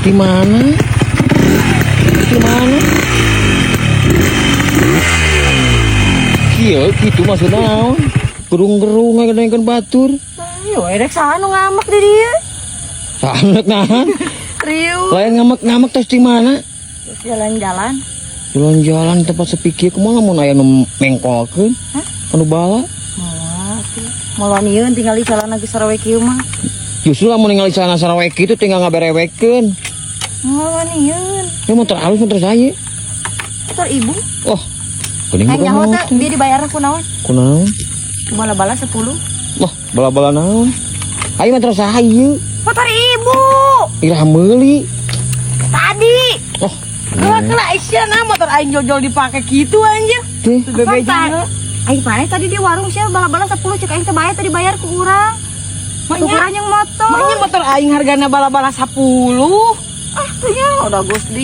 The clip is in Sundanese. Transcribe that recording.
Di mana? Di mana? Kieu kitu maksudna naon? Gerung-gerung ngagedengeun batur. Ayo, erek saha nu ngamek di dieu? Saha nahan? Riuh. Lain ngamek-ngamek tos di mana? Terus jalan-jalan. Jalan-jalan tempat sepi kieu kumaha lamun aya nu mengkolkeun? Hah? Anu bala? Moal tuh. Moal wanieun tinggal di calana geus sarawe kieu mah. Justru lamun ningali celana sarawek kitu tinggal ngaberewekeun. Moal wanieun. Ya motor halus motor saya. Motor ibu. Oh, geuning Hayang bukan nyaho motor. teh bieu dibayar ku naon? Kunaon? Bala-bala 10. Wah, bala-bala naon? Ayo motor saya. Motor ibu. Iraha meuli. Tadi. Oh, Kela kela Aisyah nah motor aing jol-jol dipake gitu anjir. teh. Bebe Apa, Aing maneh tadi di warung sia bala-bala 10 cek aing teh bae tadi bayar ku urang. Maknya, Tukuran yang motor. maknya motor aing hargana bala-bala 10. Ah, teu nya udah geus di